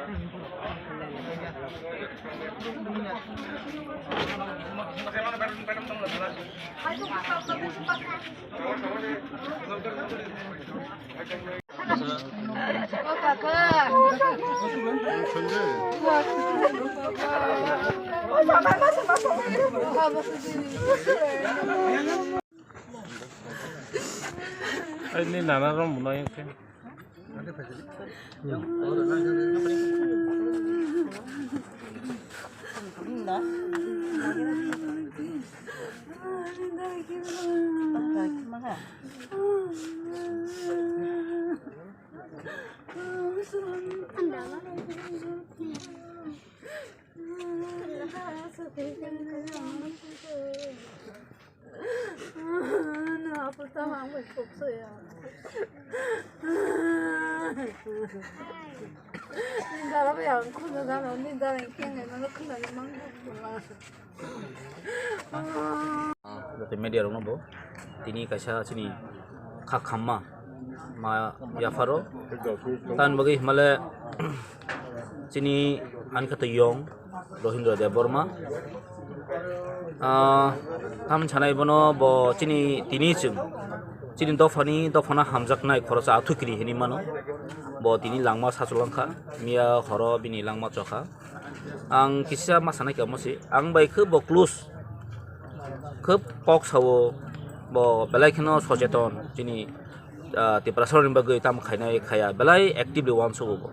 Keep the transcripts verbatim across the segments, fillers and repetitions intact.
Ai, ni nana rom buno yang ke. Joto media rokno bo tini kaisa chini kha khamma ma yapharo. Tamni bagwi himale chini ani kha twi yong Rohindra Debbarma. Ah, tamni sanai bono bo chini tini chwng chini dophani dophano hamjaknai khoroksa athukiri hinwi mano. Bo tini langma sachulangkha, miya horo bini langma chokha. Ang kisa ma sanai kamo se, ang bai khe bo close, khe kok sao, bo belai kheno socheton, chini, ah, Tiprasarokni bagwi tamo khainai khaya, belai actively uansugo bo.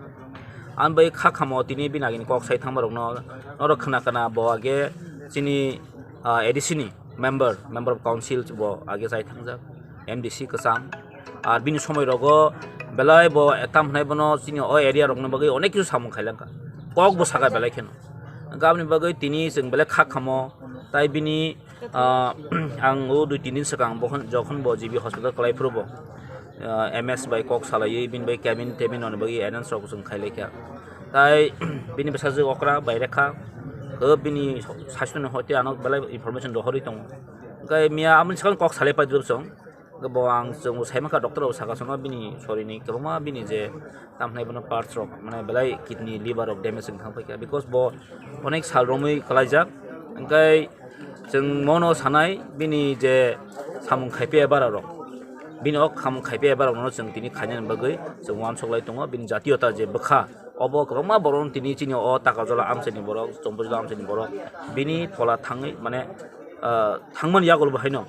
Ang bai kha khamo tini bini agini kok sai thangma rokno, norok khna khna bo age chini, ah, A D C ni member, member of council bo age chai thangjak, M D C kwcham. Ar bini somoi rogo belai bo tam hwnai bono chini o area rokni bagwi onek kisu samung khailangkha. Kok bo saka belai kheno. Hwnkhe aboni bagwi tini chwng belai kha khamo, tai bini, ah, ang o dui tin din swkang bohon, jokhon bo G B hospital kwlai phuru bo, ah, M S bai kok salaiwi bini bai cabin tabin rokni bagwi arrange rok chwng khailaikha. Tai bini bwsajwk okra bai rekha, o bini sasthoni hoite ano belai information rohorwi tongo. Hwnkhe miya amoni swkang kok salai paidrop chwng. Bo ang chwngbo saimankha, doctor rok saka chwngno bini sorini kwbangma bini je tamhnai bono parts rok, mane belai kidney, liver rok damage wng thang paikha, because bo onek sal romwi kwlaijak. Hwnkhe chwng mono sanai bini je samung khaipiya bara rok, bini o samung khaipiya bara rokno chwng tini khainani bagwi chwng uansuk lai tongo, bini jatiyota je bwkha. Obo kwbangma borok tini chini o Takarjala amchaini borok, Chompuijala amchaini borok bini phola thangwi mane, ah, thangmani yagulo bo haino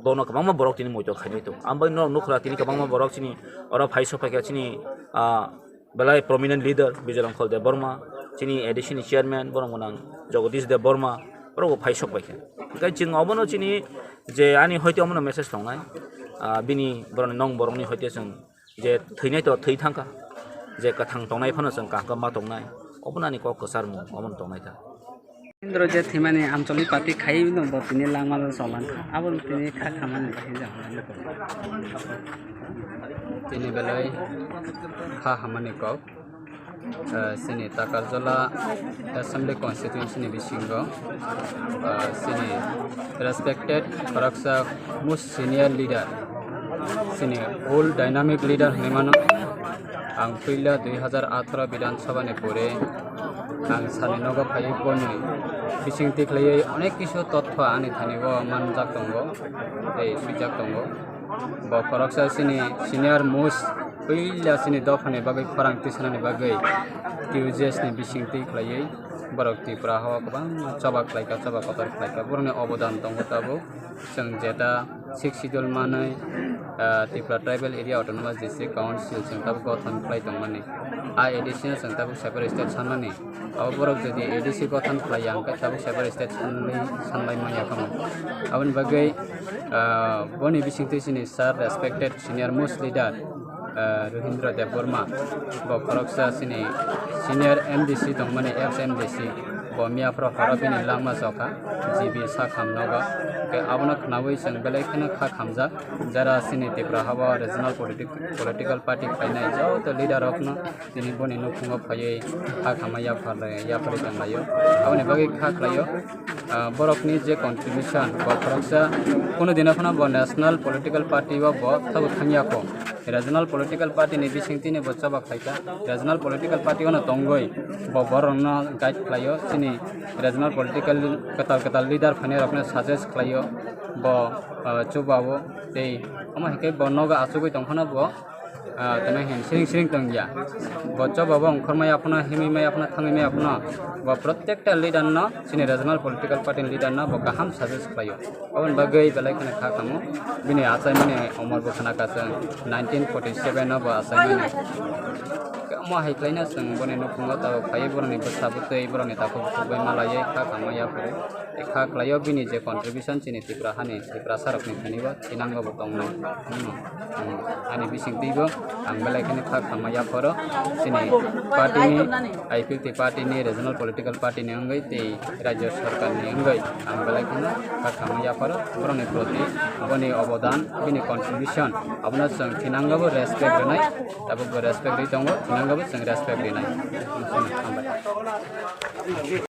bono kwbangma borok tini moito khainai tongo. Ang bai norok nukhwra tini kwbangma borok chini oro phai sok phaikha chini, ah, belai prominent leader Bijoy Rongkhol Debbarma, chini A D C ni chairman borok gwnang Jagadish Debbarma, borok bo phai sok phaikha. Hwnkhe chwng obono chini je ani hoite omono message tongnai, ah, bini borokni nong borokni hoite chwng je thwinai to thwi thangkha, je kwthang tongnai phano chwng kaham ma tongnai, obono ani kok kwcharmung omono tongnai ta. Indro je thwimani amcholi party khaiwi no bo tini langmano cholangkha, aboni tini kha khamani bahai jang. Tini belai kha hamani kok. Ah, chini Takarjala Assembly Constituency ni bisingo, ah, chini respected khoroksa most senior leader, chini old dynamic leader hinwi mano. Ang puila dui hazar atharo Bidhan Sabha ni pore ang sani nogo phaiwi boni bising tikhlaiwi onek kisu totpha ani thani o manjak tongo tei swijak tongo. Bo khoroksa chini senior most puila chini dophani bagwi khorang tisanani bagwi T U J S ni bising twi khlaiwi borok Tripura hao kwbangma choba khlaikha, choba kotor khlaikha. Borokni obodan tongo tabuk. Chwng jeta sixth schedule manwi, ah, Tripura Tribal Area Autonomous District Council chwng tabuk gothon khlai tongmani. A A D C no chwng tabuk separate state sanmani. Abo borok jodi A D C gothon khlai ya hwnkhe tabuk separate state sanlai, sanlai manya kamo. Aboni bagwi, ah, boni bisingtwi chini sir respected senior most leader, ah, Ruhindra Debbarma, bo khoroksa chini senior M D C tongmani, ex M D C, bo miyaphoro horo bini langma chokha, G B sakham nogo. Hwnkhe abono khnaui chwng belai kheno kha khamjak, jara chini Tripura hao regional politic-, political party khainai joto leader rokno tini boni nukhungo phaiwi kha khamai yapharlai, yapharwi tonglaio. Aboni bagwi kha khlaio, ah, borokni je contribution, bo khoroksa kuno dino phano bo national political party o bo tabuk thangya kho. regional political party ni bisingtwi ni bo choba khlaikha. Regional political party ono tongwi bo borokno guide khlaio, chini regional political kwtal kwtal leader phainairokno suggest khlaio, bo, ah, chubao tei omo hai khe bo nogo achugwi tongphano bo, ah, tini hin siring siring tongya. Bo choba bo ongkhormaya phano, himimaya phano, thangwimaya phano bo protekta leader no, chini regional political party ni leader no bo kaham suggest khlaio. Aboni bagwi belai kheno kha kamo. Bini achaimani omor bo khna kha chwng nineteen forty seven o bo achaimani. Omo hai khlaina chwng boni nukhungo tabuk phaiwi borokni bwsa bwtwi borokni takhuk bukhuk bai malaiwi kha kamo yaphuru. Tei kha khlaio bini je contribution chini Tripura hani Tiprasa rokni thani bo thinango bo tongnai. Hmm. Hmm. Ani bisingtwi bo ang belai kheno kha kamo yaphuru chini party ni, I P L T party ni, regional political party ni wngwi tei Rajya Sarkar ni wngwi ang belai kheno kha kamo yapharo, borokni proti boni obodan, bini contribution abono chwng thinango bo respect rwnai, tabuk bo respect rwi tongo, thinango bo chwng respect rwnai. Hambai.